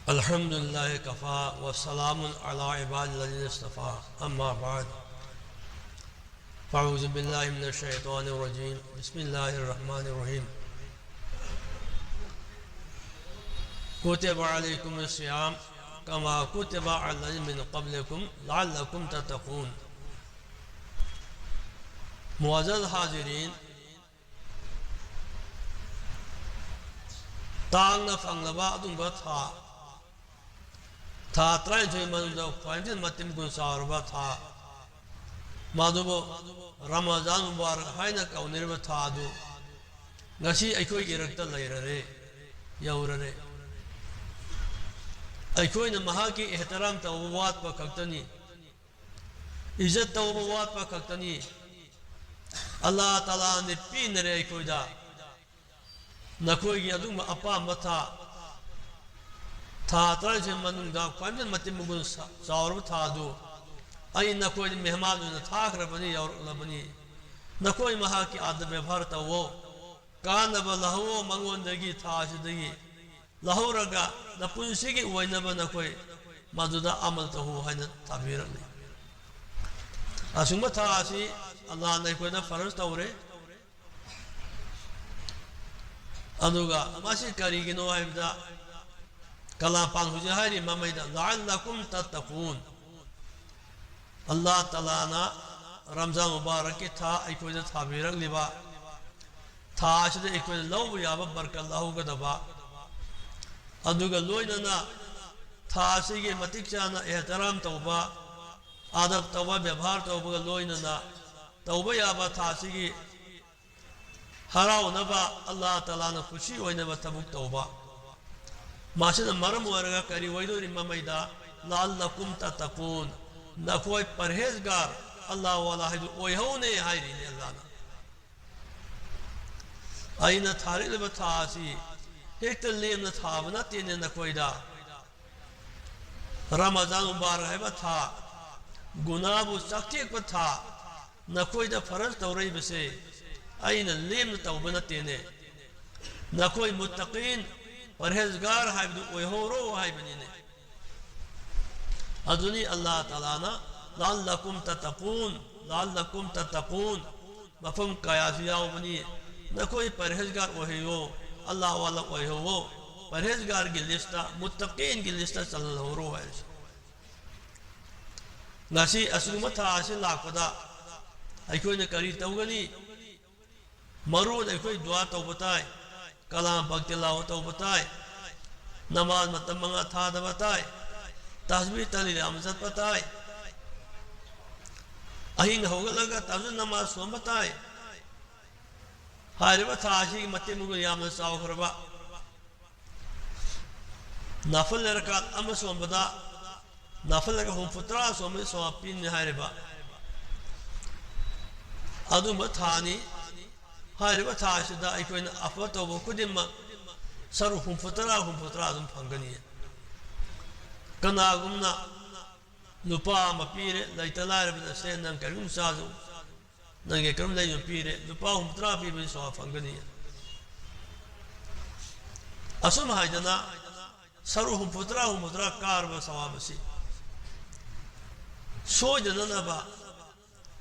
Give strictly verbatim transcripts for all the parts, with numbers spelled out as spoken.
الحمد لله كفى وسلام على عباد الذين اصطفى، أما بعد، فأعوذ بالله من الشيطان الرجيم، بسم الله الرحمن الرحيم. كتب عليكم الصيام كما كتب على الذين من قبلكم لعلكم تتقون. معزز حاضرين، ꯇꯥꯡꯅ ꯐꯪꯂꯕ ꯑꯗꯨꯒꯨꯝꯕ ꯊꯥ, ꯊꯥ ꯇꯔꯥꯅꯤꯊꯣꯏ ꯃꯅꯨꯡꯗ ꯈ꯭ꯋꯥꯏꯗꯒꯤ ꯃꯇꯤꯛ ꯃꯒꯨꯟ ꯆꯥꯎꯔꯕ ꯊꯥ, ꯃꯗꯨꯕꯨ ꯔꯃꯖꯥꯟ ꯃꯨꯕꯥꯔꯛ ꯍꯥꯏꯅ ꯀꯧꯅꯔꯤꯕ ꯊꯥ ꯑꯗꯨ ꯉꯁꯤ ꯑꯩꯈꯣꯏꯒꯤ ꯏꯔꯛꯇ ꯂꯩꯔꯔꯦ, ꯌꯧꯔꯔꯦ꯫ ꯑꯩꯈꯣꯏꯅ ꯃꯍꯥꯛꯀꯤ ꯏꯍꯇꯔꯥꯝ ꯇꯧꯕ ꯋꯥꯠꯄ ꯈꯛꯇꯅꯤ, ꯏꯖꯠ ꯇꯧꯕ ꯋꯥꯠꯄ ꯈꯛꯇꯅꯤ꯫ ꯑꯜꯂꯥꯍ ꯇꯥꯂꯥꯅ ꯄꯤꯅꯔꯦ ꯑꯩꯈꯣꯏꯗ꯫ ꯅꯈꯣꯏꯒꯤ ꯑꯗꯨꯒꯨꯝꯕ ꯑꯄꯥꯝꯕ ꯊꯥ, ꯊꯥ ꯇꯔꯥꯅꯤꯊꯣꯏ ꯃꯅꯨꯡꯗ ꯈ꯭ꯋꯥꯏꯗꯒꯤ ꯃꯇꯤꯛ ꯃꯒꯨꯟ ꯆꯥꯎꯔꯕ ꯊꯥ ꯑꯗꯨ ꯑꯩ ꯅꯈꯣꯏꯗ ꯃꯦꯍꯃꯥꯟ ꯑꯣꯏꯅ ꯊꯥꯈ꯭ꯔꯕꯅꯤ, ꯌꯧꯔꯛꯂꯕꯅꯤ꯫ ꯅꯈꯣꯏ ꯃꯍꯥꯛꯀꯤ ꯑꯥꯗꯕ ꯕꯦꯕꯥꯔ ꯇꯧꯋꯣ꯫ ꯀꯥꯟꯅꯕ ꯂꯧꯍꯧꯋꯣ ꯃꯉꯣꯟꯗꯒꯤ, ꯊꯥ ꯑꯁꯤꯗꯒꯤ꯫ ꯂꯧꯍꯧꯔꯒ ꯅꯄꯨꯟꯁꯤꯒꯤ ꯑꯣꯏꯅꯕ ꯅꯈꯣꯏ ꯃꯗꯨꯗ ꯑꯃꯜ ꯇꯧꯍꯧ ꯍꯥꯏꯅ ꯊꯥꯕꯤꯔꯛꯂꯤ꯫ ꯑꯁꯨꯝꯕ ꯊꯥ ꯑꯁꯤ ꯑꯜꯂꯥꯍꯅ ꯑꯩꯈꯣꯏꯗ ꯐꯔꯖ ꯇꯧꯔꯦ꯫ ꯑꯗꯨꯒ ꯃꯁꯤ ꯀꯔꯤꯒꯤꯅꯣ ꯍꯥꯏꯕꯗ, ꯀꯂꯥꯝ ꯄꯥꯡ ꯍꯧꯖꯤꯛ ꯍꯥꯏꯔꯤ ꯃꯃꯩꯗ, "ꯂꯥꯑꯜꯂꯀꯨꯝ ꯇꯠꯇꯀꯨꯟ"꯫ ꯑꯜꯂꯥꯍ ꯇꯥꯂꯥꯅ ꯔꯝꯖꯥꯟ ꯃꯨꯕꯥꯔꯛꯀꯤ ꯊꯥ ꯑꯩꯈꯣꯏꯗ ꯊꯥꯕꯤꯔꯛꯂꯤꯕ ꯊꯥ ꯑꯁꯤꯗ ꯑꯩꯈꯣꯏꯅ ꯂꯧꯕ ꯌꯥꯕ ꯕꯔꯀꯠ ꯂꯧꯍꯧꯒꯗꯕ, ꯑꯗꯨꯒ ꯂꯣꯏꯅꯅ ꯊꯥ ꯑꯁꯤꯒꯤ ꯃꯇꯤꯛ ꯆꯥꯅ ꯑꯦꯍꯇꯔꯥꯝ ꯇꯧꯕ, ꯑꯗꯕ ꯇꯧꯕ, ꯕꯦꯕꯥꯔ ꯇꯧꯕꯒ ꯂꯣꯏꯅꯅ ꯇꯧꯕ ꯌꯥꯕ ꯊꯥ ꯑꯁꯤꯒꯤ ꯍꯔꯥꯎꯅꯕ, ꯑꯜꯂꯥꯍ ꯇꯥꯂꯥꯅ ꯈꯨꯁꯤ ꯑꯣꯏꯅꯕ ꯊꯕꯛ ꯇꯧꯕ꯫ ꯃꯁꯤꯅ ꯃꯔꯝ ꯑꯣꯏꯔꯒ ꯀꯔꯤ ꯑꯣꯏꯗꯣꯔꯤ ꯃꯃꯩꯗ, "ꯂꯥꯑꯜꯂꯀꯨꯝ ꯇꯠꯇꯀꯨꯟ", ꯅꯈꯣꯏ ꯄꯔꯍꯦꯖꯒꯥꯔ, ꯑꯜꯂꯥꯍ ꯋꯥꯂꯥ ꯍꯥꯏꯗꯨ ꯑꯣꯏꯍꯧꯅꯦ ꯍꯥꯏꯔꯤꯅꯤ ꯑꯜꯂꯥꯍꯅ꯫ ꯑꯩꯅ ꯊꯥꯔꯛꯂꯤꯕ ꯊꯥ ꯑꯁꯤ ꯍꯦꯛꯇ ꯂꯦꯝꯅ ꯊꯥꯕ ꯅꯠꯇꯦꯅꯦ ꯅꯈꯣꯏꯗ꯫ ꯔꯃꯖꯥꯟ ꯃꯨꯕꯥꯔꯛ ꯍꯥꯏꯕ ꯊꯥ, ꯒꯨꯅꯥꯕꯨ ꯆꯥꯛꯊꯦꯛꯄ ꯊꯥ, ꯅꯈꯣꯏꯗ ꯐꯔꯖ ꯇꯧꯔꯛꯏꯕꯁꯦ ꯑꯩꯅ ꯂꯦꯝꯅ ꯇꯧꯕ ꯅꯠꯇꯦꯅꯦ꯫ ꯅꯈꯣꯏ ꯃꯨꯠꯇꯀꯤꯟ, ꯄꯔꯍꯦꯖꯒꯥꯔ ꯍꯥꯏꯕꯗꯨ ꯑꯣꯏꯍꯧꯔꯣ ꯍꯥꯏꯕꯅꯤꯅꯦ꯫ ꯑꯗꯨꯅꯤ ꯑꯜꯂꯥꯍ ꯇꯥꯂꯥꯅ "ꯂꯥꯜꯂꯀꯨꯝ ꯇꯠꯇꯀꯨꯟ, ꯂꯥꯜꯂꯀꯨꯝ ꯇꯠꯇꯀꯨꯟ", ꯃꯐꯝ ꯀꯌꯥꯁꯨ ꯌꯥꯎꯕꯅꯤ꯫ "ꯅꯈꯣꯏ ꯄꯔꯍꯦꯖꯒꯥꯔ ꯑꯣꯏꯍꯧꯋꯣ, ꯑꯜꯂꯥꯍ ꯋꯥꯂꯥ ꯑꯣꯏꯍꯧꯋꯣ, ꯄꯔꯍꯦꯖꯒꯥꯔꯒꯤ ꯂꯤꯁꯇ, ꯃꯨꯠꯇꯀꯤꯟꯒꯤ ꯂꯤꯁꯇ ꯆꯜꯍꯜꯍꯧꯔꯣ" ꯍꯥꯏꯔꯤꯁꯦ꯫ ꯉꯁꯤ ꯑꯁꯤꯒꯨꯝꯕ ꯊꯥ ꯑꯁꯤ ꯂꯥꯛꯄꯗ ꯑꯩꯈꯣꯏꯅ ꯀꯔꯤ ꯇꯧꯒꯅꯤ? ꯃꯔꯨ ꯑꯣꯏꯅ ꯑꯩꯈꯣꯏ ꯗꯨꯋꯥ ꯇꯧꯕ ꯇꯥꯏ, ꯀꯂꯥꯝ ꯄꯛ ꯇꯤꯂꯥꯋ ꯇꯧꯕ ꯇꯥꯏ, ꯅꯃꯥꯖ ꯃꯇꯝ ꯃꯉꯥ ꯊꯥꯗꯕ ꯇꯥꯏ, ꯇꯁꯕꯤꯍ ꯇꯍꯂꯤꯜ ꯌꯥꯝꯅ ꯆꯠꯄ ꯇꯥꯏ, ꯑꯍꯤꯡ ꯍꯧꯒꯠꯂꯒ ꯇꯍꯖꯨꯗ ꯅꯃꯥꯖ ꯁꯣꯟꯕ ꯇꯥꯏ꯫ ꯍꯥꯏꯔꯤꯕ ꯊꯥ ꯑꯁꯤꯒꯤ ꯃꯇꯤꯛ ꯃꯒꯨꯟ ꯌꯥꯝꯅ ꯆꯥꯎꯈ꯭ꯔꯕ, ꯅꯐꯜ ꯔꯀꯥꯠ ꯑꯃ ꯁꯣꯟꯕꯗ ꯅꯐꯜ ꯔꯀꯥꯠ ꯍꯨꯝꯐꯨꯇꯔꯥ ꯁꯣꯟꯕꯒꯤ ꯁꯋꯥꯕ ꯄꯤꯅꯤ ꯍꯥꯏꯔꯤꯕ ꯑꯗꯨꯝꯕ ꯊꯥꯅꯤ꯫ ꯍꯥꯏꯔꯤꯕ ꯊꯥ ꯑꯁꯤꯗ ꯑꯩꯈꯣꯏꯅ ꯑꯐꯕ ꯇꯧꯕ ꯈꯨꯗꯤꯡꯃꯛ ꯁꯔꯨꯛ ꯍꯨꯝꯐꯨꯇꯔꯥ, ꯍꯨꯝꯐꯨꯇꯔꯥ ꯑꯗꯨꯝ ꯐꯪꯒꯅꯤ꯫ ꯀꯅꯥꯒꯨꯝꯅ ꯂꯨꯄꯥ ꯑꯃ ꯄꯤꯔꯦ, ꯂꯩꯇ ꯂꯥꯏꯔꯕꯗ, "ꯁꯦ, ꯅꯪ ꯀꯔꯤꯒꯨꯝꯕ ꯆꯥꯖꯧ, ꯅꯪꯒꯤ ꯀꯔꯤꯒꯨꯝꯕ ꯂꯩꯌꯨ" ꯄꯤꯔꯦ, ꯂꯨꯄꯥ ꯍꯨꯝꯐꯨꯇꯔꯥ ꯄꯤꯕꯒꯤ ꯁꯋꯥꯕ ꯐꯪꯒꯅꯤ꯫ ꯑꯁꯨꯝ ꯍꯥꯏꯗꯅ ꯁꯔꯨꯛ ꯍꯨꯝꯐꯨꯇꯔꯥ, ꯍꯨꯝꯐꯨꯇꯔꯥ ꯀꯥꯔꯕ ꯁꯋꯥꯕ ꯑꯁꯤ ꯁꯣꯏꯗꯅꯅꯕ,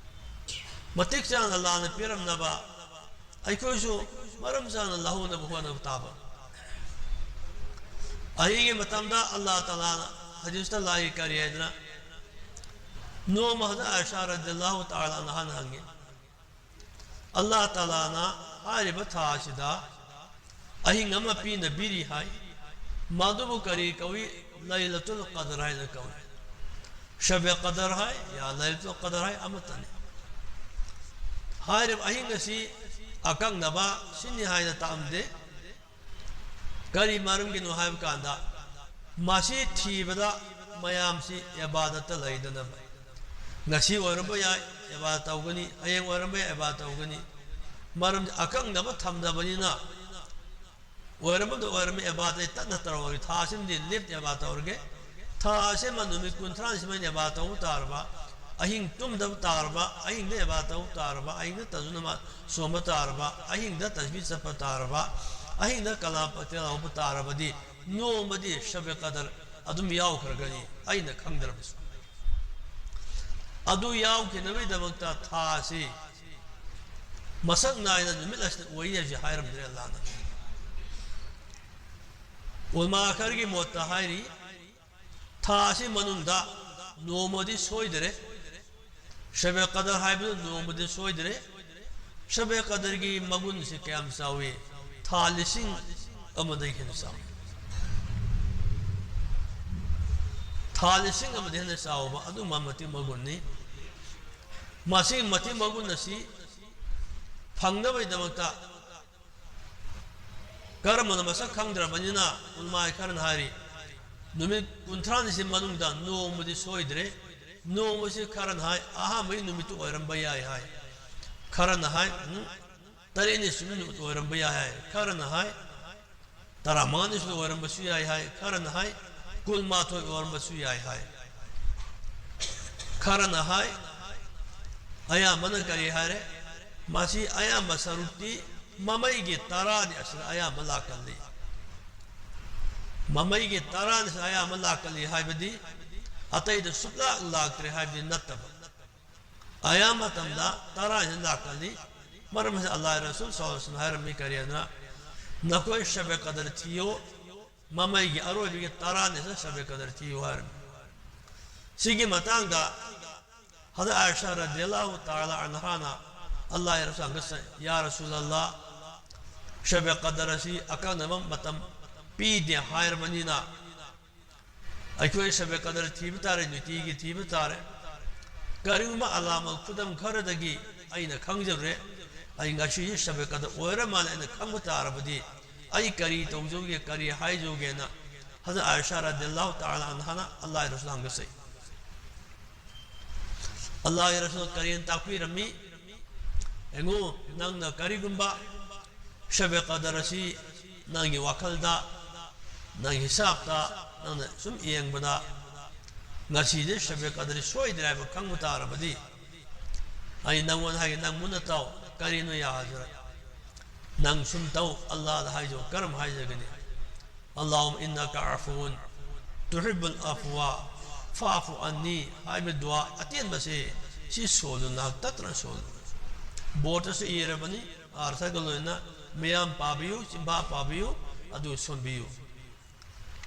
ꯃꯇꯤꯛ ꯆꯥꯅ ꯂꯥꯟꯅ ꯄꯤꯔꯝꯅꯕ ꯑꯩꯈꯣꯏꯁꯨ ꯃꯔꯝ ꯆꯥꯅ ꯂꯧꯍꯧꯅꯕ ꯍꯣꯠꯅꯕ ꯇꯥꯕ꯫ ꯑꯍꯤꯡꯒꯤ ꯃꯇꯝꯗ ꯑꯜꯂꯥꯍ ꯇꯥꯂꯥꯅ ꯍꯗꯤꯁꯇ ꯂꯥꯛꯏ ꯀꯔꯤ ꯍꯥꯏꯗꯅ, ꯅꯣꯡꯃ ꯍꯖꯔꯠ ꯑꯥꯏꯁꯥ ꯔꯗꯤꯌꯜꯂꯥꯍꯨ ꯇꯥꯂꯥ ꯑꯟꯍꯥꯅ ꯍꯪꯉꯤ, "ꯑꯜꯂꯥꯍ ꯇꯥꯂꯥꯅ ꯍꯥꯏꯔꯤꯕ ꯊꯥ ꯑꯁꯤꯗ ꯑꯍꯤꯡ ꯑꯃ ꯄꯤꯅꯕꯤꯔꯤ ꯍꯥꯏ, ꯃꯗꯨꯕꯨ ꯀꯔꯤ ꯀꯧꯏ?" "ꯂꯩꯂꯇꯨꯜ ꯀꯗꯔ" ꯍꯥꯏꯅ ꯀꯧꯏ꯫ ꯁꯕꯦ ꯀꯗꯔ ꯍꯥꯏ ꯌꯥ ꯂꯩꯂꯇꯨꯜ ꯀꯗꯔ ꯍꯥꯏ ꯑꯃꯠꯇꯅꯤ꯫ ꯍꯥꯏꯔꯤꯕ ꯑꯍꯤꯡ ꯑꯁꯤ ꯑꯀꯛꯅꯕ ꯁꯤꯅꯤ ꯍꯥꯏꯅ ꯇꯥꯛꯑꯝꯗꯦ꯫ ꯀꯔꯤ ꯃꯔꯝꯒꯤꯅꯣ ꯍꯥꯏꯕ ꯀꯥꯟꯗ, ꯃꯁꯤ ꯊꯤꯕꯗ ꯃꯌꯥꯝꯁꯤ ꯏꯕꯥꯗꯠꯇ ꯂꯩꯗꯅꯕ꯫ ꯉꯁꯤ ꯑꯣꯏꯔꯝꯕ ꯌꯥꯏ, ꯏꯕꯥꯗꯠ ꯇꯧꯒꯅꯤ, ꯍꯌꯦꯡ ꯑꯣꯏꯔꯝꯕ ꯌꯥꯏ, ꯏꯕꯥꯗꯠ ꯇꯧꯒꯅꯤ꯫ ꯃꯔꯝꯗꯤ ꯑꯀꯛꯅꯕ ꯊꯝꯗꯕꯅꯤꯅ, ꯑꯣꯏꯔꯝꯕꯗ ꯑꯣꯏꯔꯝꯕ ꯏꯕꯥꯗꯠ ꯑꯩ ꯇꯠꯅ ꯇꯧꯔꯒꯦ, ꯊꯥ ꯑꯁꯤꯃꯗꯤ ꯂꯦꯞꯇ ꯏꯕꯥꯗꯠ ꯇꯧꯔꯒꯦ, ꯊꯥ ꯑꯁꯤꯃ ꯅꯨꯃꯤꯠ ꯀꯨꯟꯊ꯭ꯔꯥꯅꯤꯁꯤꯃ ꯑꯩꯅ ꯏꯕꯥꯗꯠ ꯇꯧꯕ ꯇꯥꯔꯕ, ꯑꯍꯤꯡ ꯇꯨꯝꯗꯕ ꯇꯥꯔꯕ, ꯑꯍꯤꯡꯗ ꯏꯕꯥꯗꯠ ꯇꯧꯕ ꯇꯥꯔꯕ, ꯑꯍꯤꯡꯗ ꯇꯁꯕꯤꯍ ꯅꯃꯥꯖ ꯁꯣꯟꯕ ꯇꯥꯔꯕ, ꯑꯍꯤꯡꯗ ꯇꯁꯕꯤꯍ ꯆꯠꯄ ꯇꯥꯔꯕ, ꯑꯍꯤꯡꯗ ꯀꯂꯥ ꯄꯇꯦꯜ ꯍꯧꯕ ꯇꯥꯔꯕꯗꯤ ꯅꯣꯡꯃꯗꯤ ꯁꯕꯦ ꯀꯗꯔ ꯑꯗꯨꯝ ꯌꯥꯎꯈ꯭ꯔꯒꯅꯤ, ꯑꯩꯅ ꯈꯪꯗ꯭ꯔꯕꯁꯨ꯫ ꯑꯗꯨ ꯌꯥꯎꯈꯤꯅꯕꯒꯤꯗꯃꯛꯇ ꯊꯥ ꯑꯁꯤ ꯃꯁꯛ ꯅꯥꯏꯅ ꯅꯨꯃꯤꯠ ꯑꯁꯤꯗ ꯑꯣꯏ ꯍꯥꯏꯁꯤ ꯍꯥꯏꯔꯝꯗ꯭ꯔꯦ ꯑꯜꯂꯥꯅ꯫ ꯎꯂꯃꯥ ꯈꯔꯒꯤ ꯃꯣꯠꯇ ꯍꯥꯏꯔꯤ, ꯊꯥ ꯑꯁꯤ ꯃꯅꯨꯡꯗ ꯅꯣꯡꯃꯗꯤ ꯁꯣꯏꯗ꯭ꯔꯦ꯫ ꯁꯕꯦ ꯀꯗꯔ ꯍꯥꯏꯕꯗꯨ ꯅꯣꯡꯃꯗꯤ ꯁꯣꯏꯗ꯭ꯔꯦ꯫ ꯁꯕꯦ ꯀꯗꯔꯒꯤ ꯃꯒꯨꯟꯁꯤ ꯀꯌꯥꯝ ꯆꯥꯎꯏ? ꯊꯥ ꯂꯤꯁꯤꯡ ꯑꯃꯗꯒꯤ ꯍꯦꯟꯅ ꯆꯥꯎꯏ꯫ ꯊꯥ ꯂꯤꯁꯤꯡ ꯑꯃꯗꯒꯤ ꯍꯦꯟꯅ ꯆꯥꯎꯕ ꯑꯗꯨꯝꯕ ꯃꯇꯤꯛ ꯃꯒꯨꯟꯅꯤ꯫ ꯃꯁꯤꯒꯤ ꯃꯇꯤꯛ ꯃꯒꯨꯟ ꯑꯁꯤ ꯐꯪꯅꯕꯒꯤꯗꯃꯛꯇ ꯀꯔꯝꯕꯅ ꯃꯁꯛ ꯈꯪꯗ꯭ꯔꯕꯅꯤꯅ ꯎꯂꯃꯥꯏ ꯈꯔꯅ ꯍꯥꯏꯔꯤ, ꯅꯨꯃꯤꯠ ꯀꯨꯟꯊ꯭ꯔꯥꯅꯤꯁꯤ ꯃꯅꯨꯡꯗ ꯅꯣꯡꯃꯗꯤ ꯁꯣꯏꯗ꯭ꯔꯦ꯫ ꯅꯣꯡꯃꯁꯤ ꯈꯔꯅ ꯍꯥꯏ ꯑꯍꯥꯟꯕꯒꯤ ꯅꯨꯃꯤꯠꯇꯨ ꯑꯣꯏꯔꯝꯕ ꯌꯥꯏ ꯍꯥꯏ, ꯈꯔꯅ ꯍꯥꯏ ꯎꯝ, ꯇꯔꯦꯠꯅꯤꯁꯨꯕ ꯅꯨꯃꯤꯠ ꯑꯣꯏꯔꯝꯕ ꯌꯥꯏ ꯍꯥꯏ, ꯈꯔꯅ ꯍꯥꯏ ꯇꯔꯥꯃꯉꯥꯅꯤꯁꯨ ꯑꯣꯏꯔꯝꯕꯁꯨ ꯌꯥꯏ ꯍꯥꯏ, ꯈꯔꯅ ꯍꯥꯏ ꯀꯨꯟꯃꯥꯊꯣꯏ ꯑꯣꯏꯔꯝꯕꯁꯨ ꯌꯥꯏ ꯍꯥꯏ, ꯈꯔꯅ ꯍꯥꯏ ꯑꯌꯥꯝꯕꯅ ꯀꯔꯤ ꯍꯥꯏꯔꯦ? ꯃꯁꯤ ꯑꯌꯥꯝꯕ ꯁꯔꯨꯛꯇꯤ ꯃꯃꯩꯒꯤ ꯇꯔꯥꯅꯤ ꯑꯁꯤꯗ ꯑꯌꯥꯝꯕ ꯂꯥꯛꯀꯜꯂꯤ꯫ ꯃꯃꯩꯒꯤ ꯇꯔꯥꯅꯤ ꯑꯁꯤꯗ ꯑꯌꯥꯝꯕ ꯂꯥꯛꯀꯜꯂꯤ ꯍꯥꯏꯕꯗꯤ ꯑꯇꯩꯗ ꯁꯨꯛꯂꯥꯛ ꯂꯥꯛꯇ꯭ꯔꯦ ꯍꯥꯏꯕꯗꯤ ꯅꯠꯇꯕ꯫ ꯑꯌꯥꯝꯕ ꯃꯇꯝꯗ ꯇꯔꯥꯅꯤ ꯂꯥꯛꯀꯜꯂꯤ꯫ ꯃꯔꯝ ꯑꯁꯤꯅ ꯑꯜꯂꯥꯍ ꯔꯁꯨꯜ ꯁꯜꯂꯜꯂꯥꯍꯨ ꯑꯂꯩꯍꯤ ꯋꯁꯜꯂꯝ ꯍꯥꯏꯔꯝꯃꯤ ꯀꯔꯤ ꯍꯥꯏꯅ? ꯅꯈꯣꯏ ꯁꯕꯦ ꯀꯗꯔ ꯊꯤꯌꯣ, ꯃꯃꯩꯒꯤ ꯑꯔꯣꯏꯕꯒꯤ ꯇꯔꯥꯅꯤꯁꯤꯗ ꯁꯕꯦ ꯀꯗꯔ ꯊꯤꯌꯨ ꯍꯥꯏꯔꯝꯃꯤ꯫ ꯁꯤꯒꯤ ꯃꯇꯥꯡꯗ ꯍꯖꯔꯠ ꯑꯥꯏꯁꯥ ꯔꯗꯤꯌꯜꯂꯥꯍꯨ ꯇꯥꯂꯥ ꯑꯟꯍꯥꯅ ꯑꯜꯂꯥꯍ ꯔꯁꯨꯜꯒ ꯁ-, "ꯌꯥ ꯔꯁꯨꯜ ꯑꯜꯂꯥꯍ, ꯁꯕꯦ ꯀꯗꯔ ꯑꯁꯤ ꯑꯀꯛꯅꯕ ꯃꯇꯝ ꯄꯤꯗꯦ ꯍꯥꯏꯔꯕꯅꯤꯅ ꯑꯩꯈꯣꯏ ꯁꯕꯦ ꯀꯗꯔ ꯊꯤꯕ ꯇꯥꯔꯦ, ꯅꯨꯡꯇꯤꯒꯤ ꯊꯤꯕ ꯇꯥꯔꯦ꯫ ꯀꯔꯤꯒꯨꯝꯕ ꯑꯂꯥꯃ ꯈꯨꯗꯝ ꯈꯔꯗꯒꯤ ꯑꯩꯅ ꯈꯪꯖꯔꯦ, ꯑꯩ ꯉꯁꯤ ꯁꯕꯦ ꯀꯗꯔ ꯑꯣꯏꯔ ꯃꯥꯜꯂꯦ ꯑꯩꯅ ꯈꯪꯕ ꯇꯥꯔꯕꯗꯤ ꯑꯩ ꯀꯔꯤ ꯇꯧꯖꯧꯒꯦ, ꯀꯔꯤ ꯍꯥꯏꯖꯧꯒꯦꯅ?" ꯍꯖꯔꯠ ꯑꯥꯏꯁꯥ ꯔꯗꯤꯌꯜꯂꯥꯍꯨ ꯇꯥꯂꯥ ꯑꯟꯍꯥꯅ ꯑꯜꯂꯥꯍ ꯔꯁꯨꯜ ꯍꯪꯒꯠꯆꯩ꯫ ꯑꯜꯂꯥꯍ ꯔꯁꯨꯜ ꯀꯔꯤꯅ ꯇꯥꯛꯄꯤꯔꯝꯃꯤ? ꯌꯦꯡꯉꯨ, ꯅꯪꯅ ꯀꯔꯤꯒꯨꯝꯕ ꯁꯕꯦ ꯀꯗꯔ ꯑꯁꯤ ꯅꯪꯒꯤ ꯋꯥꯈꯜꯗ, ꯅꯪꯒꯤ ꯍꯤꯁꯥꯕꯇ, ꯅꯪꯅ ꯁꯨꯝ ꯌꯦꯡꯕꯗ ꯉꯁꯤꯗꯤ ꯁꯕꯦ ꯀꯗꯔ ꯁꯣꯏꯗ꯭ꯔꯦ ꯍꯥꯏꯕ ꯈꯪꯕ ꯇꯥꯔꯕꯗꯤ ꯑꯩ ꯅꯪꯉꯣꯟꯗ ꯍꯥꯏꯒꯦ, ꯅꯪ ꯃꯨꯟꯅ ꯇꯥꯎ꯫ ꯀꯔꯤꯅꯣ ꯌꯥ ꯍꯖꯔꯠ? ꯅꯪ ꯁꯨꯝ ꯇꯧ, ꯑꯜꯂꯥꯗ ꯍꯥꯏꯖꯧ꯫ ꯀꯔꯝ ꯍꯥꯏꯖꯒꯅꯤ? "ꯑꯜꯂꯥꯍꯨꯝꯃ ꯏꯟꯅꯀ ꯑꯐꯨꯋꯨꯟ ꯇꯨꯍꯤꯕꯨꯜ ꯑꯐꯨꯋ ꯐꯥꯐꯨ ꯑꯟꯅꯤ" ꯍꯥꯏꯕ ꯗꯨꯋꯥ ꯑꯇꯦꯟꯕꯁꯦ, ꯁꯤ ꯁꯣꯜꯂꯨ, ꯅꯍꯥꯛ ꯇꯠꯇꯅ ꯁꯣꯜꯂꯨ꯫ ꯕꯣꯔꯗꯇꯁꯨ ꯏꯔꯕꯅꯤ, ꯑꯥꯔꯊꯒ ꯂꯣꯏꯅ꯫ ꯃꯌꯥꯝ ꯄꯥꯕꯤꯌꯨ, ꯆꯤꯟꯐꯥ ꯄꯥꯕꯤꯌꯨ, ꯑꯗꯨ ꯁꯣꯟꯕꯤꯌꯨ꯫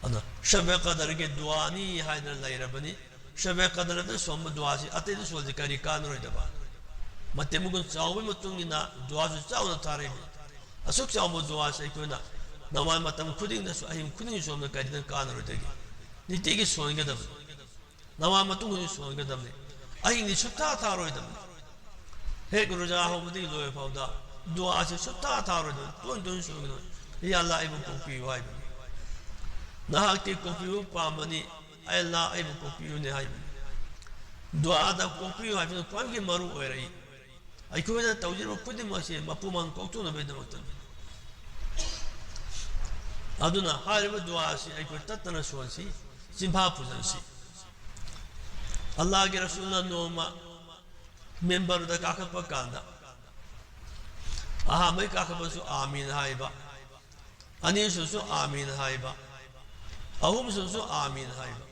ꯑꯗꯨꯅ ꯁꯕꯦ ꯀꯗꯔꯒꯤ ꯗꯨꯋꯥꯅꯤ ꯍꯥꯏꯗꯅ ꯂꯩꯔꯕꯅꯤ꯫ ꯁꯕꯦ ꯀꯗꯔꯗ ꯁꯣꯟꯕ ꯗꯨꯋꯥꯁꯤ ꯑꯇꯩꯗ ꯁꯣꯜꯂꯗꯤ ꯀꯔꯤ ꯀꯥꯟꯅꯔꯣꯏꯗꯕ? ꯃꯇꯤꯛ ꯃꯒꯨꯟ ꯆꯥꯎꯕꯒꯤ ꯃꯇꯨꯡ ꯏꯟꯅ ꯗꯨꯋꯥꯁꯨ ꯆꯥꯎꯅ ꯊꯥꯔꯛꯏ꯫ ꯑꯁꯨꯛ ꯆꯥꯎꯕ ꯗꯨꯋꯥꯁꯤ ꯑꯩꯈꯣꯏꯅ ꯅꯃꯥꯖ ꯃꯇꯝ ꯈꯨꯗꯤꯡꯗꯁꯨ, ꯑꯍꯤꯡ ꯈꯨꯗꯤꯡꯒꯤ ꯁꯣꯟꯕꯗ ꯀꯔꯤꯗ ꯀꯥꯟꯅꯔꯣꯏꯗꯒꯦ? ꯅꯤꯇꯤꯒꯤ ꯁꯣꯟꯒꯗꯕꯅꯤ꯫ ꯅꯃꯥꯖ ꯃꯇꯨꯡꯗꯁꯨ ꯁꯣꯟꯒꯗꯕꯅꯤ꯫ ꯑꯍꯤꯡꯗꯤ ꯁꯨꯞꯊꯥ ꯊꯥꯔꯣꯏꯗꯕꯅꯤ꯫ ꯍꯦꯛ ꯔꯣꯖꯥ ꯍꯧꯕꯗꯒꯤ ꯂꯣꯏꯕ ꯐꯥꯎꯗ ꯗꯨꯋꯥꯁꯤ ꯁꯨꯞꯊꯥ ꯊꯥꯔꯣꯏꯗꯕꯅꯤ꯫ ꯇꯣꯏꯅ ꯇꯣꯏꯅ ꯁꯣꯟꯒꯗꯕꯅꯤ꯫ "ꯌꯥ ꯑꯜꯂꯥꯍ, ꯑꯩꯕꯨ ꯀꯣꯛꯄꯤꯌꯨ" ꯍꯥꯏꯕꯅꯤ꯫ ꯅꯍꯥꯛꯇꯤ ꯀꯣꯛꯄꯤꯕ ꯄꯥꯝꯕꯅꯤ, "ꯑꯩ ꯑꯜꯂꯥꯍ, ꯑꯩꯕꯨ ꯀꯣꯛꯄꯤꯌꯨꯅꯦ" ꯍꯥꯏꯕꯅꯤ꯫ ꯗꯨꯋꯥꯗ "ꯀꯣꯛꯄꯤꯌꯨ" ꯍꯥꯏꯕꯁꯤꯅ ꯈ꯭ꯋꯥꯏꯗꯒꯤ ꯃꯔꯨ ꯑꯣꯏꯔꯛꯏ꯫ ꯑꯩꯈꯣꯏꯅ ꯇꯧꯖꯔꯤꯕ ꯈꯨꯗꯤꯡꯃꯛꯁꯦ ꯃꯄꯨ ꯃꯥꯡ ꯀꯣꯛꯇꯨꯅꯕꯒꯤꯗꯃꯛꯇꯅꯤ꯫ ꯑꯗꯨꯅ ꯍꯥꯏꯔꯤꯕ ꯗꯨꯋꯥ ꯑꯁꯤ ꯑꯩꯈꯣꯏ ꯇꯠꯇꯅ ꯁꯣꯟꯁꯤ, ꯆꯤꯟꯐꯥ ꯄꯨꯖꯟꯁꯤ꯫ ꯑꯜꯂꯥꯍꯒꯤ ꯔꯁꯨꯜꯅ ꯅꯣꯡꯃ ꯃꯤꯝꯕꯔꯗ ꯀꯥꯈꯠꯄ ꯀꯥꯟꯗ, ꯑꯍꯥꯟꯕꯩ ꯀꯥꯈꯠꯄꯁꯨ "ꯑꯥꯃꯤꯟ" ꯍꯥꯏꯕ, ꯑꯅꯤꯁꯨꯁꯨ "ꯑꯥꯃꯤꯟ" ꯍꯥꯏꯕ, ꯑꯍꯨꯝꯁꯨꯁꯨ "ꯑꯥꯃꯤꯟ" ꯍꯥꯏꯕ꯫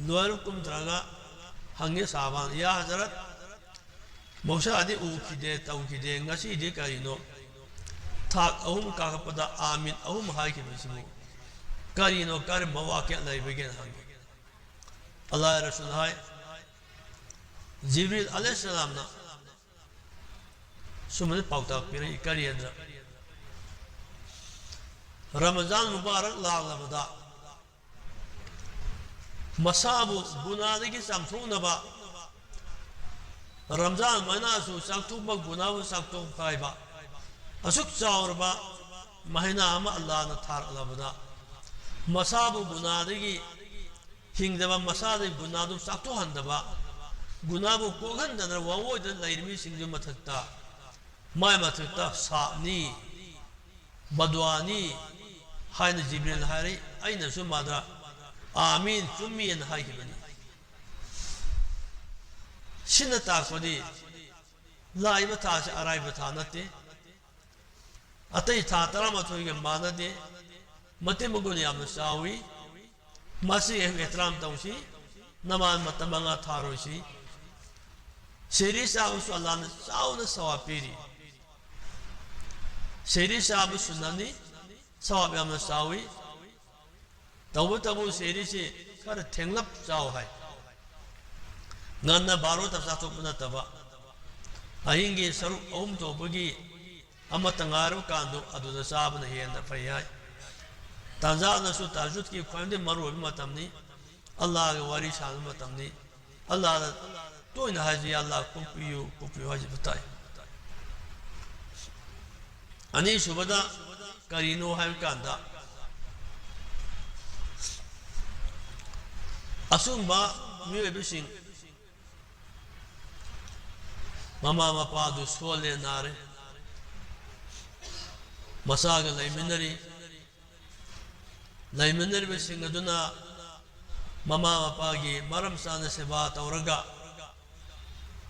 ꯂꯣꯏꯔ ꯀꯨꯝꯊꯔꯒ ꯍꯪꯉꯦ ꯁꯍꯥꯕꯥꯅ, "ꯌꯥ ꯍꯖꯔꯠ, ꯃꯍꯧꯁꯥꯗꯤ ꯎꯈꯤꯗꯦ, ꯇꯧꯈꯤꯗꯦ, ꯉꯁꯤꯗꯤ ꯀꯔꯤꯅꯣ? ꯊꯥꯛ ꯑꯍꯨꯝ ꯀꯥꯈꯠꯄꯗ ꯑꯥꯃꯤꯟ ꯑꯍꯨꯝ ꯍꯥꯏꯈꯤꯕꯁꯤꯕꯨ ꯀꯔꯤꯅꯣ, ꯀꯔꯝꯕ ꯋꯥꯀꯌꯥ ꯂꯩꯕꯒꯦꯅ?" ꯍꯪꯉꯤ꯫ ꯑꯜꯂꯥꯍ ꯔꯁꯨꯜ ꯍꯥꯏ, "ꯖꯤꯕ꯭ꯔꯤꯜ ꯑꯂꯩꯍꯤꯁꯁꯂꯥꯝꯅ ꯁꯨꯃꯥꯏꯅ ꯄꯥꯎꯇꯥꯛ ꯄꯤꯔꯛꯏ, ꯀꯔꯤ ꯍꯥꯏꯗꯅ, ꯔꯃꯖꯥꯟ ꯃꯨꯕꯥꯔꯛ ꯂꯥꯛꯂꯕꯗ ꯃꯁꯥꯕꯨ ꯒꯨꯅꯥꯗꯒꯤ ꯆꯥꯝꯊꯣꯛꯅꯕ, ꯔꯝꯖꯥꯟ ꯃꯅꯥꯁꯨ ꯆꯥꯛꯊꯣꯛꯄ, ꯒꯨꯅꯥꯕꯨ ꯆꯥꯛꯊꯣꯛꯄ ꯍꯥꯏꯕ ꯑꯁꯨꯛ ꯆꯥꯎꯔꯕ ꯃꯍꯩꯅꯥ ꯑꯃ ꯑꯜꯂꯥꯍꯅ ꯊꯥꯔꯛꯂꯕꯗ, ꯃꯁꯥꯕꯨ ꯒꯨꯅꯥꯗꯒꯤ ꯍꯤꯡꯗꯕ, ꯃꯁꯥꯗꯒꯤ ꯒꯨꯅꯥꯗꯨ ꯆꯥꯛꯊꯣꯛꯍꯟꯗꯕ, ꯒꯨꯅꯥꯕꯨ ꯀꯣꯛꯍꯟꯗꯅ ꯋꯥꯑꯣꯏꯗꯅ ꯂꯩꯔꯤꯕ ꯃꯤꯁꯤꯡꯗꯨ ꯃꯊꯛꯇ, ꯃꯥꯏ ꯃꯊꯛꯇ ꯁꯥꯞꯅꯤ, ꯕꯗꯋꯥꯅꯤ" ꯍꯥꯏꯅ ꯖꯤꯕ꯭ꯔꯤꯜ ꯍꯥꯏꯔꯛꯏ꯫ ꯑꯩꯅꯁꯨ ꯃꯥꯗ "ꯑꯥꯃꯤꯟ, ꯆꯨꯝꯃꯤ" ꯍꯥꯏꯅ ꯍꯥꯏꯈꯤꯕꯅꯤ꯫ ꯁꯤꯅ ꯇꯥꯛꯄꯗꯤ ꯂꯥꯛꯏꯕ ꯊꯥꯁꯤ ꯑꯔꯥꯏꯕ ꯊꯥ ꯅꯠꯇꯦ꯫ ꯑꯇꯩ ꯊꯥ ꯇꯔꯥꯃꯥꯊꯣꯏꯒ ꯃꯥꯟꯅꯗꯦ꯫ ꯃꯇꯤꯛ ꯃꯒꯨꯟ ꯌꯥꯝꯅ ꯆꯥꯎꯏ꯫ ꯃꯁꯤ ꯑꯩꯈꯣꯏ ꯑꯦꯍꯇꯤꯔꯥꯝ ꯇꯧꯁꯤ꯫ ꯅꯃꯥꯖ ꯃꯇꯝ ꯃꯉꯥ ꯊꯥꯔꯣꯏꯁꯤ꯫ ꯁꯦꯍꯔꯤ ꯆꯥꯕꯁꯨ ꯑꯜꯂꯥꯍꯅ ꯆꯥꯎꯅ ꯁꯋꯥꯕ ꯄꯤꯔꯤ꯫ ꯁꯦꯍꯔꯤ ꯆꯥꯕ ꯁꯨꯟꯅꯠꯅꯤ꯫ ꯁꯋꯥꯕ ꯌꯥꯝꯅ ꯆꯥꯎꯏ꯫ ꯇꯧꯕꯇꯕꯨ ꯁꯦꯍꯔꯤꯁꯤ ꯈꯔ ꯊꯦꯡꯂꯞ ꯆꯥꯎ ꯍꯥꯏ꯫ ꯉꯟꯅ ꯕꯥꯔꯣꯗ ꯆꯥꯊꯣꯛꯄ ꯅꯠꯇꯕ, ꯑꯍꯤꯡꯒꯤ ꯁꯔꯨꯛ ꯑꯍꯨꯝ ꯊꯣꯛꯄꯒꯤ ꯑꯃꯠꯇ ꯉꯥꯏꯔꯕ ꯀꯥꯟꯗꯨ ꯑꯗꯨꯗ ꯆꯥꯕꯅ ꯍꯦꯟꯅ ꯐꯩ ꯍꯥꯏ꯫ ꯇꯥꯟꯖꯥ ꯑꯗꯨꯁꯨ ꯇꯍꯖꯨꯗꯀꯤ ꯈ꯭ꯋꯥꯏꯗꯒꯤ ꯃꯔꯨꯑꯣꯏꯕ ꯃꯇꯝꯅꯤ꯫ ꯑꯜꯂꯥꯍꯒ ꯋꯥꯔꯤ ꯁꯥꯟꯅꯕ ꯃꯇꯝꯅꯤ꯫ ꯑꯜꯂꯥꯍꯗ ꯇꯣꯏꯅ ꯍꯥꯏꯁꯤ, "ꯌꯥ ꯑꯜꯂꯥꯍ, ꯀꯣꯛꯄꯤꯌꯨ, ꯀꯣꯛꯄꯤꯌꯨ" ꯍꯥꯏꯁꯤꯕꯨ ꯇꯥꯏ꯫ ꯑꯅꯤꯁꯨꯕꯗ ꯀꯔꯤꯅꯣ ꯍꯥꯏꯕ ꯀꯥꯟꯗ, ꯑꯁꯨꯝꯕ ꯃꯤꯑꯣꯏꯕꯁꯤꯡ, ꯃꯃꯥ ꯃꯄꯥꯗꯨ ꯁꯣꯜꯂꯦ, ꯅꯥꯔꯦ, ꯃꯆꯥꯒ ꯂꯩꯃꯤꯟꯅꯔꯤ, ꯂꯩꯃꯤꯟꯅꯔꯤꯕꯁꯤꯡ ꯑꯗꯨꯅ ꯃꯃꯥ ꯃꯄꯥꯒꯤ ꯃꯔꯝ ꯆꯥꯅ ꯁꯦꯕꯥ ꯇꯧꯔꯒ,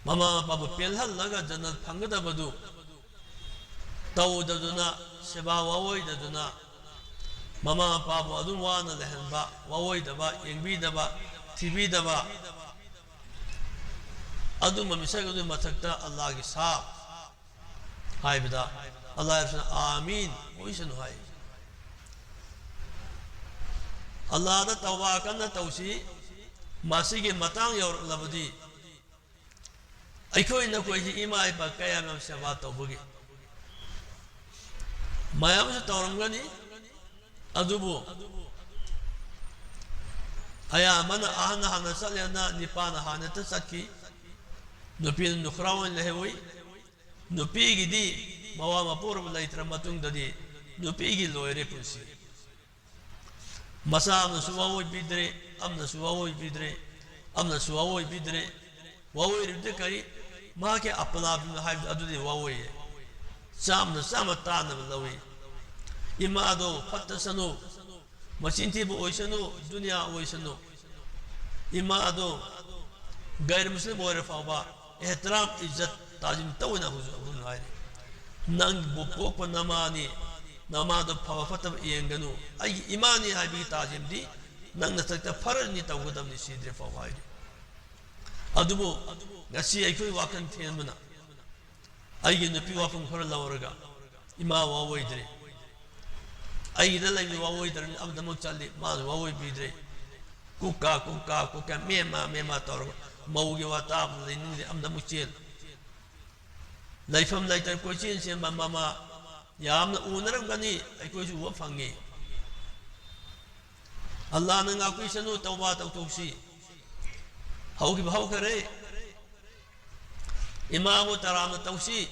ꯃꯃꯥ ꯃꯄꯥꯕꯨ ꯄꯦꯜꯍꯜꯂꯒ ꯖꯟꯅꯠ ꯐꯪꯒꯗꯕꯗꯨ ꯇꯧꯗꯗꯨꯅ, ꯁꯦꯕꯥ ꯋꯥꯑꯣꯏꯗꯗꯨꯅ, ꯃꯃꯥ ꯃꯄꯥꯕꯨ ꯑꯗꯨꯝ ꯋꯥꯅ ꯂꯩꯍꯟꯕ, ꯋꯥꯑꯣꯏꯗꯕ, ꯌꯦꯡꯕꯤꯗꯕ, ꯊꯤꯕꯤꯗꯕ, ꯑꯗꯨꯝꯕ ꯃꯤꯁꯛ ꯑꯗꯨꯒꯤ ꯃꯊꯛꯇ ꯑꯜꯂꯥꯍꯒꯤ ꯁꯥꯞ ꯍꯥꯏꯕꯗ, ꯑꯜꯂꯥꯍ ꯍꯥꯏꯕꯁꯤꯅ "ꯑꯥꯃꯤꯟ" ꯑꯣꯏꯁꯅꯨ ꯍꯥꯏ꯫ ꯑꯜꯂꯥꯍꯗ ꯇꯧꯕꯥ ꯀꯟꯅ ꯇꯧꯁꯤ꯫ ꯃꯁꯤꯒꯤ ꯃꯇꯥꯡ ꯌꯧꯔꯛꯂꯕꯗꯤ, ꯑꯩꯈꯣꯏ ꯅꯈꯣꯏꯒꯤ ꯏꯃꯥ ꯏꯄꯥ ꯀꯌꯥ ꯃꯌꯥꯝ ꯁꯦꯕꯥ ꯇꯧꯕꯒꯤ ꯃꯌꯥꯝꯁꯨ ꯇꯧꯔꯝꯒꯅꯤ꯫ ꯑꯗꯨꯕꯨ ꯑꯌꯥꯝꯕꯅ ꯑꯍꯟꯅ ꯍꯥꯟꯅ ꯆꯠꯂꯦꯅ ꯅꯤꯄꯥꯅ ꯍꯥꯟꯅ ꯍꯦꯛꯇ ꯆꯠꯈꯤ꯫ ꯅꯨꯄꯤꯅ ꯅꯨꯈ꯭ꯔꯥ ꯑꯣꯏꯅ ꯂꯩꯍꯧꯏ꯫ ꯅꯨꯄꯤꯒꯤꯗꯤ ꯃꯋꯥ ꯃꯄꯨꯔꯣꯏꯕ ꯂꯩꯇ꯭ꯔ ꯃꯇꯨꯡꯗꯗꯤ ꯅꯨꯄꯤꯒꯤ ꯂꯣꯏꯔꯦ ꯄꯨꯟꯁꯤ꯫ ꯃꯆꯥ ꯑꯃꯅꯁꯨ ꯋꯥꯑꯣꯏꯕꯤꯗ꯭ꯔꯦ, ꯑꯃꯅꯁꯨ ꯋꯥꯑꯣꯏꯕꯤꯗ꯭ꯔꯦ, ꯑꯃꯅꯁꯨ ꯋꯥꯑꯣꯏꯕꯤꯗ꯭ꯔꯦ꯫ ꯋꯥꯑꯣꯏꯔꯤꯕꯗꯤ ꯀꯔꯤ? ꯃꯍꯥꯛꯀꯤ ꯑꯄꯅꯥ ꯍꯥꯏꯕꯗꯨ ꯑꯗꯨꯗꯤ ꯋꯥꯑꯣꯏꯌꯦ꯫ ꯆꯥꯝꯅ ꯆꯥꯝꯃ ꯇꯥꯅꯕ ꯂꯧꯏ꯫ ꯏꯃꯥꯗꯣ ꯐꯠꯇꯁꯅꯨ, ꯃꯆꯤꯟ ꯊꯤꯕ ꯑꯣꯏꯁꯅꯨ, ꯗꯨꯅꯤꯌꯥ ꯑꯣꯏꯁꯅꯨ, ꯏꯃꯥ ꯑꯗꯣ ꯒꯩꯔ ꯃꯨꯁꯂꯤꯝ ꯑꯣꯏꯔ ꯐꯥꯎꯕ ꯑꯦꯍꯇꯤꯔꯥꯝ, ꯏꯖꯠ, ꯇꯥꯖꯤꯝ ꯇꯧꯅ ꯍꯧꯖꯤꯛ ꯍꯧꯖꯤꯛ ꯍꯥꯏꯔꯤ꯫ ꯅꯪꯕꯨ ꯄꯣꯛꯄ ꯅꯃꯥꯅꯤ, ꯅꯃꯥꯗꯣ ꯐꯕ ꯐꯠꯇꯕ ꯌꯦꯡꯒꯅꯨ, ꯑꯩꯒꯤ ꯏꯃꯥꯅꯤ ꯍꯥꯏꯕꯒꯤ ꯇꯥꯖꯤꯝꯗꯤ ꯅꯪ ꯅꯁꯛꯇ ꯐꯔꯅꯤ, ꯇꯧꯒꯗꯕꯅꯤ ꯁꯤꯗ꯭ꯔꯤ ꯐꯥꯎ ꯍꯥꯏꯔꯤ꯫ ꯑꯗꯨꯕꯨ ꯉꯁꯤ ꯑꯩꯈꯣꯏ ꯋꯥꯈꯜ ꯊꯦꯟꯕꯅ ꯑꯩꯒꯤ ꯅꯨꯄꯤ ꯋꯥꯐꯝ ꯈꯔ ꯂꯧꯔꯒ ꯏꯃꯥ ꯋꯥꯑꯣꯏꯗ꯭ꯔꯦ, ꯑꯩꯒꯤꯗ ꯂꯩꯕ ꯋꯥꯑꯣꯏꯗ꯭ꯔꯕꯅꯤ, ꯑꯃꯗ ꯑꯃꯨꯛ ꯆꯠꯂꯤ, ꯃꯥꯅ ꯋꯥꯑꯣꯏꯕꯤꯗ꯭ꯔꯦ, ꯀꯨꯛꯀꯥ ꯀꯨꯛꯀꯥ ꯀꯨꯛꯀꯥ ꯃꯦꯃꯥ ꯃꯦꯃꯥ ꯇꯧꯔꯒ ꯃꯧꯒꯤ ꯋꯥ ꯇꯥꯕꯗ ꯂꯩꯅꯤꯡꯗꯦ, ꯑꯃꯗ ꯑꯃꯨꯛ ꯆꯦꯜ, ꯂꯩꯐꯝ ꯂꯩꯇꯅ ꯀꯣꯏꯆꯦꯟ ꯆꯦꯟꯕ ꯃꯃꯥ ꯌꯥꯝꯅ ꯎꯅꯔꯝꯒꯅꯤ, ꯑꯩꯈꯣꯏꯁꯨ ꯎꯕ ꯐꯪꯉꯤ꯫ ꯑꯜꯂꯥꯅ ꯉꯥꯛꯄꯤꯁꯅꯨ, ꯇꯧꯕꯥ ꯇꯧꯊꯣꯛꯁꯤ꯫ ꯍꯧꯈꯤꯕ ꯍꯧꯈꯔꯦ꯫ ꯏꯃꯥꯕꯨ ꯇꯔꯥꯝꯅ ꯇꯧꯁꯤ꯫